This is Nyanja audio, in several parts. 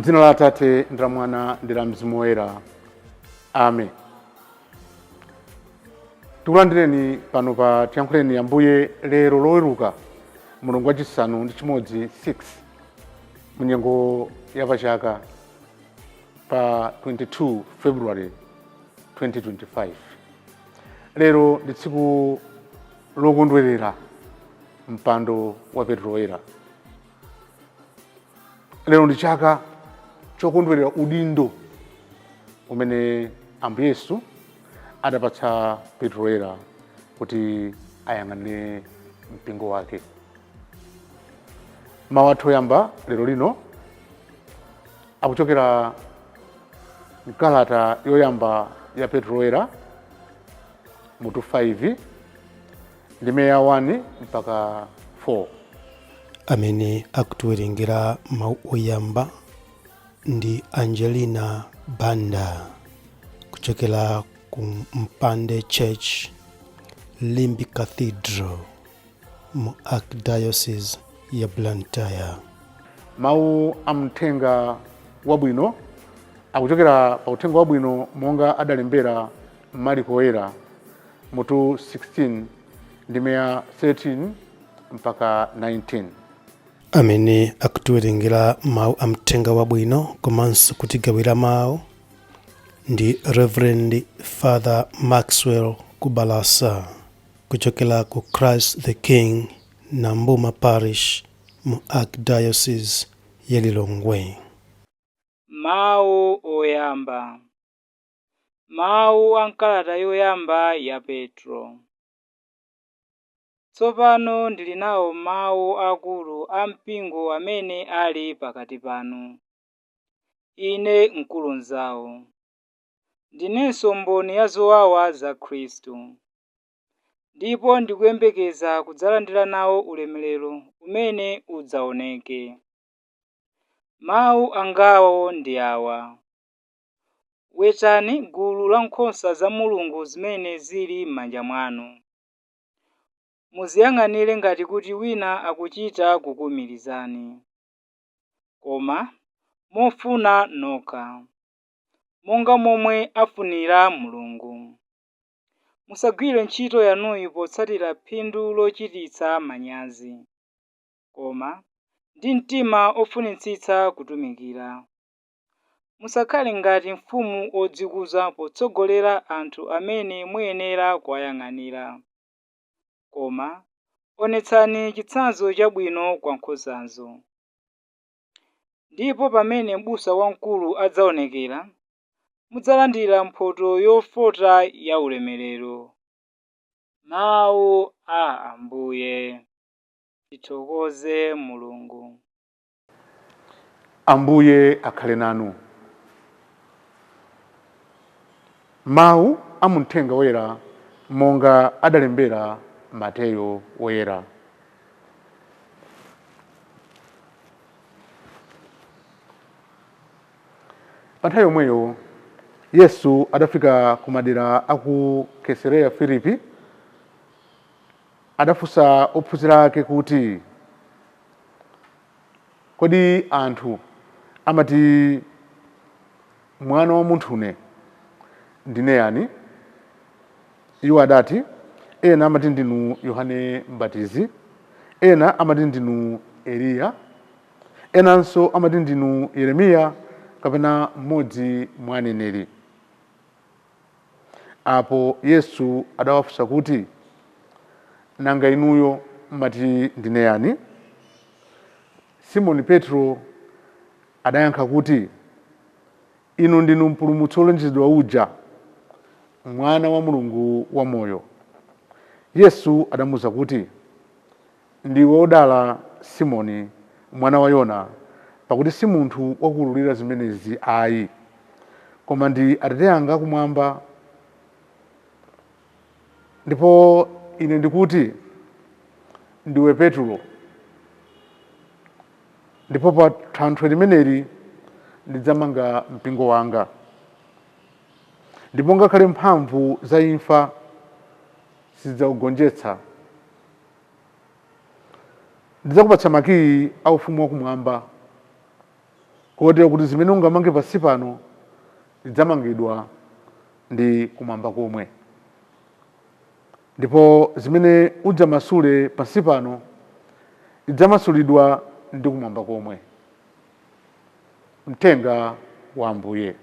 M'dzina la Atate ndi la Mwana ndi la Mzimu Woyera. Amen. Tikulandireni pano pa Tiyankhuleni Ambuye lero Loweruka, mulungu wachisanu ndi chimodzi 6 munyengo ya pachaka, pa 22 February 2025. Lero ndi tsiku lokondwerera mpando wa Petro Woyera. Lero ndi chaka chokondwerera udindo umene Ambuye Yesu adapatsa Petro Woyera kuti ayang'anire mpingo wake. Mawu athu oyamba lero lino akuchokera mkalata yoyamba ya Petro Woyera, mutu 5, ndime ya 1 mpaka 4. Amene akutiwerengera mawu oyamba ndi Angelina Banda kuchokera ku Mpande Church, Limbe Cathedral mu Archdiocese ya Blantyre. Mawu a mthenga wabwino akuchokera pa Uthenga Wabwino monga adalembera Marko Woyera, mutu 16, ndime ya 13 mpaka 19. Amene akutiwerengera mawu a mthenga wabwino komanso kutigawira mawu ndi Reverend Father Maxwell Kubalasa kuchokera ku Christ the King Nambuma Parish mu Archdiocese ya Lilongwe. Mawu oyamba. Mawu a m'kalata yoyamba ya Petro. Tsopano ndili nawo mawu akulu a mpingo amene ali pakati panu. Ine mkulu mnzawo. Ndinenso mboni ya zowawa za Khristu. Ndipo ndikuyembekeza kudzalandira nawo ulemerero umene udzaoneke. Mawu angawo ndi awa. Wetani gulu la nkhosa za Mulungu zimene zili m'manja mwanu. Muziyang'anire ngati kuti wina akuchita kukuumirizani, koma mofuna nokha, monga momwe afunira Mulungu. Musagwire ntchito yanuyi potsatira phindu lochititsa manyazi, koma ndi mtima ofunitsitsa kutumikira. Musakhale ngati mfumu odzikuza potsogolera anthu amene muyenera kuwayang'anira, koma onetsani chitsanzo chabwino kwa nkhosazo. Ndipo pamene m'busa wamkulu adzaonekera, mudzalandira mphotho yofota ya ulemerero. Mawu a Ambuye. Tithokoze Mulungu. Ambuye akhale nanu. Mawu a muthenga woyera monga adalembera Mateyo Woyera. Pa nthawi yomweyo Yesu adafika ku madera a ku Kaisareya Filipi. Adafunsa ophunzira ake kuti, Kodi anthu amati Mwana wa Munthune ndine yani? Iwo adati, Ena amati ndinu Yohane Mbatizi, ena amati ndinu Eliya, enanso amati ndinu Yeremiya kapena mmodzi mwa aneneri. Apo Yesu adawafunsa kuti, Nanga inuyo mumati ndine yani? Simoni Petro adayankha kuti, Inu ndinu Mpulumutsi wolonjezedwa uja, Mwana wa Mulungu wamoyo. Yesu adamuuza kuti, Ndiwe wodala Simoni, mwana wa Yona, pakuti si munthu wakuululira zimenezi ayi, koma ndi Atate anga akumwamba. Ndipo Ine ndikuti, ndiwe Petro, ndipo pa thanthwe limeneli ndidzamanga mpingo wanga, ndipo ngakhale mphamvu za imfa sizidzaugonjetsa. Ndidzakupatsa makiyi a ufumu wakumwamba. Kotero kuti zimene ungamange pansi pano zidzamangidwa ndi kumwamba komwe, ndipo zimene udzamasule pansi pano zidzamasulidwa ndi kumwamba komwe. Mthenga wa Ambuye.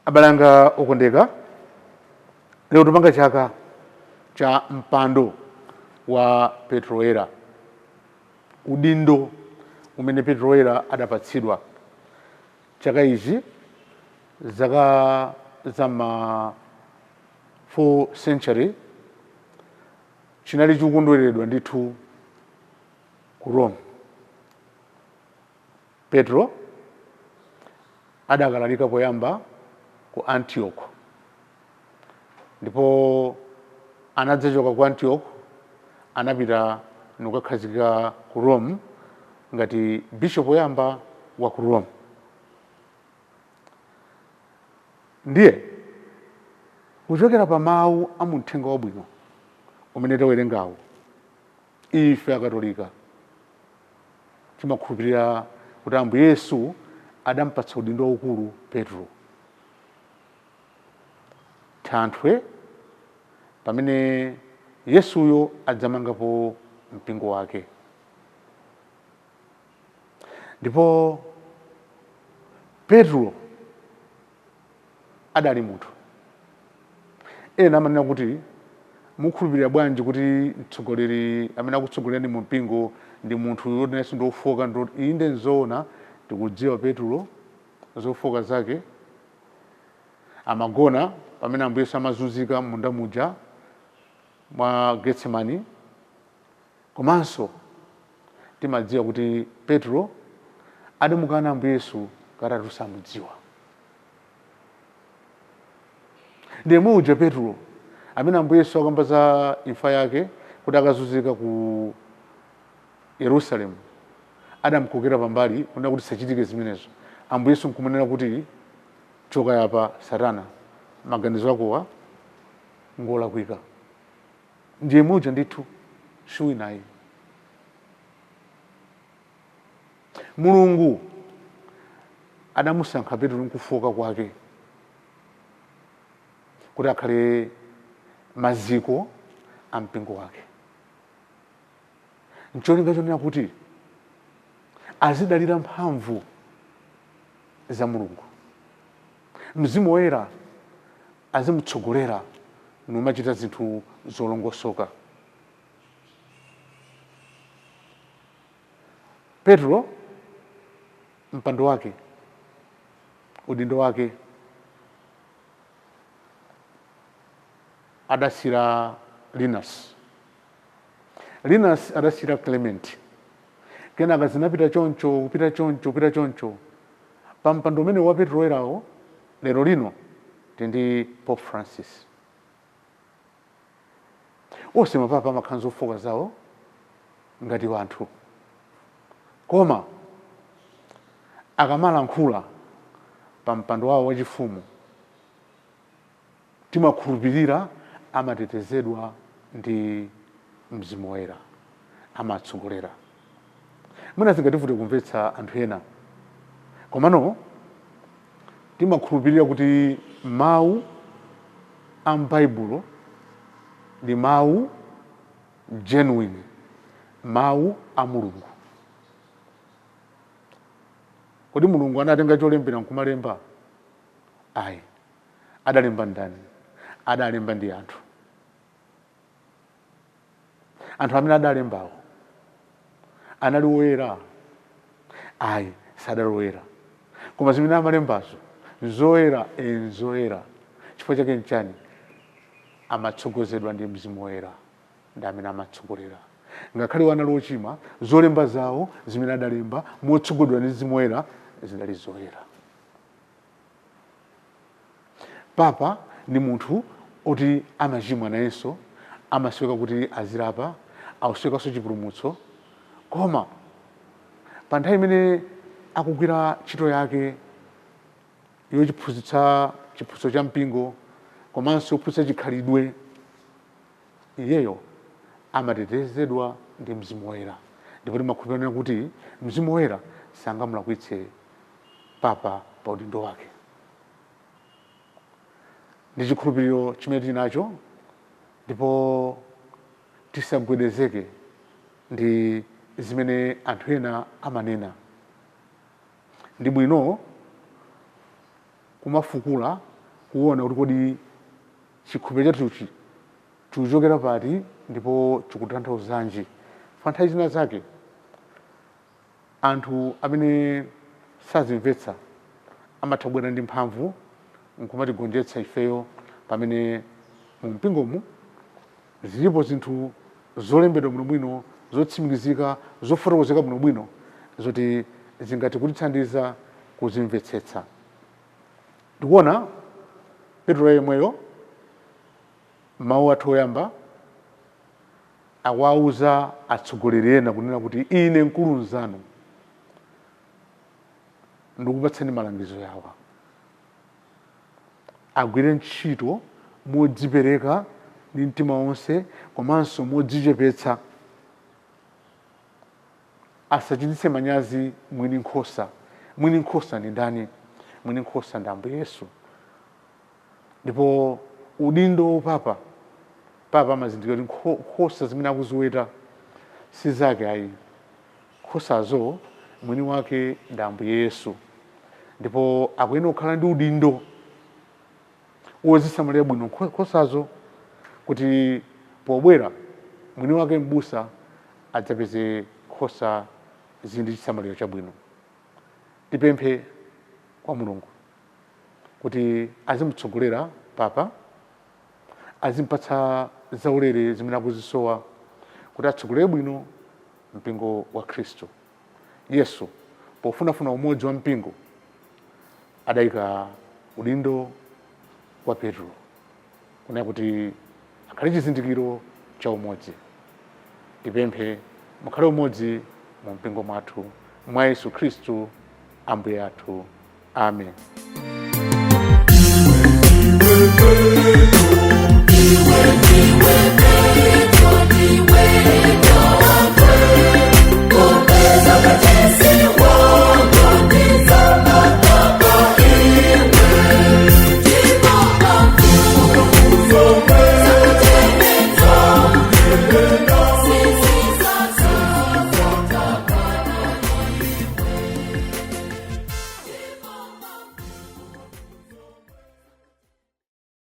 Abale anga okondeka, lero tupanga chaka cha mpando wa Petro Woyera, udindo umene Petro Woyera adapatsidwa. Chaka ichi, zaka za ma 4 century, chinali chikukondwereredwa ndithu ku Rome. Petro adakalalika poyamba ku Antioch, ndipo anadzachoka ku Antioch anapita nikukakhazikika ku Rome ngati bishop woyamba wa ku Rome. Ndiye kuchokera pa mawu a mu Mthenga Wabwino umene tawerengawo, ife Akatolika timakhulupirira kuti Ambuye Yesu adampatsa udindo waukulu Petro, thanthwe pamene Yesuyo adzamangapo mpingo wake. Ndipo Petro adali munthu. Ena amanena kuti mukhulupirira bwanji kuti mtsogoleri amene akutsogolerani mu mpingo ndi munthu yoti nayenso ndi wofoka? Inde, nzoona, tikudziwa Petro zofoka zake. Amagona pamene Ambuye Yesu amazunzika m'munda muja mwa Getsemani. Komanso timadziwa kuti Petro adamukana Ambuye Yesu katatu, samudziwa. Ndi yemwe uja Petro amene Ambuye Yesu akamba za imfa yake kuti akazunzika ku Yerusalemu, adamkokera pambali kunena kuti sachitike zimenezo. Ambuye Yesu nkumunena kuti, choka yapa Satana, maganizo akowa ngolakwika. Ndiye muja ndithu, siwinayi. Mulungu adamusankha Petro nkufoka kwake kuti akhale maziko a mpingo wake, ncholinga chonena kuti azidalira mphamvu za Mulungu, Mzimu Woyera azimutsogolera numachita zinthu zolongosoka. Petro mpando wake, udindo wake adasira Linus, Linus adasira Clement, kenaka zinapita choncho, kupita choncho, kupita choncho. Pa mpando umene wa Petro Woyerawo lero lino tili ndi Pope Francis. Onse mapapa amakhala zofoka zawo ngati wanthu, koma akamalankhula pa mpando wawo wachifumu timakhulupirira amatetezedwa ndi Mzimu Woyera, amatsogolera. Mwina zingativute kumvetsa anthu ena, komano timakhulupirira kuti mawu a m'Baibulo ndi mawu genuine, mawu a Mulungu. Kodi Mulungu anatenga cholembera nkumalemba? Ayi. Adalemba ndani? Adalemba ndi anthu. Anthu amene adalembawo anali woyera? Ayi, sadali woyera, koma zimene amalembazo nzoyera. E, nzoyera. Chifukwa chake nchani? Amatsogozedwa ndi Mzimu Woyera, ndi amene amatsogolera. Ngakhale anali ochimwa, zolemba zawo zimene adalemba motsogozedwa ndi Mzimu Woyera zidali zoyera. Papa ndi munthu oti amachimwa nayenso, amasoweka kuti azilapa, akusowekanso chipulumutso, koma pa nthawi imene akugwira ntchito yake yochiphunzitsa chiphunzitso cha mpingo komanso kuphunzitsa chikhalidwe, iyeyo amatetezedwa ndi Mzimu Woyera, Ndipo timakhulupirira kuti Mzimu Woyera sangamulakwitse papa pa udindo wake. Ndi chikhulupiriro chimene tili nacho, ndipo tisagwedezeke ndi zimene anthu ena amanena. Ndi bwino kumafukula kuona kuti kodi chikhulupiriro chathuchi chikuchokera pati ndipo chikutanthauzanji. Fa nthawi zina zake anthu amene sazimvetsa amatha kubwera ndi mphamvu nkumatigonjetsa ifeyo, pamene mu mpingomu zilipo zinthu zolembedwa bwinobwino, zotsimikizika, zofotokozeka bwinobwino, zoti zingathe kutithandiza kuzimvetsetsa. Ndikuona Petro yemweyo, mawu athu oyamba, akuwauza atsogoleri ena kunena kuti ine mkulu mnzanu ndikupatsani malangizo yawa: agwire ntchito modzipereka ndi mtima wonse komanso modzichepetsa, asachititse manyazi mwini nkhosa. Mwini nkhosa ndi ndani? Mwini nkhosa ndi Ambuye Yesu. Ndipo udindo wopapa, papa amazindikira kuti nkhosa zimene akuziweta si zake ayi, nkhosazo mwini wake ndi Ambuye Yesu, ndipo akuyenera kukhala ndi udindo wozisamalira bwino nkhosazo, kuti pobwera mwini wake mbusa adzapeze nkhosa zili ndi chisamaliro chabwino. Tipemphe kwa Mulungu kuti azimutsogolera papa, azimpatsa zaulere zimene akuzisowa kuti atsogolere bwino mpingo wa Khristu. Yesu pofunafuna umodzi wa mpingo adayika udindo kwa Petro kunena kuti akhale chizindikiro cha umodzi. Tipemphe mukhale umodzi mu mpingo mwathu, mwa Yesu Khristu Ambuye athu. Amen.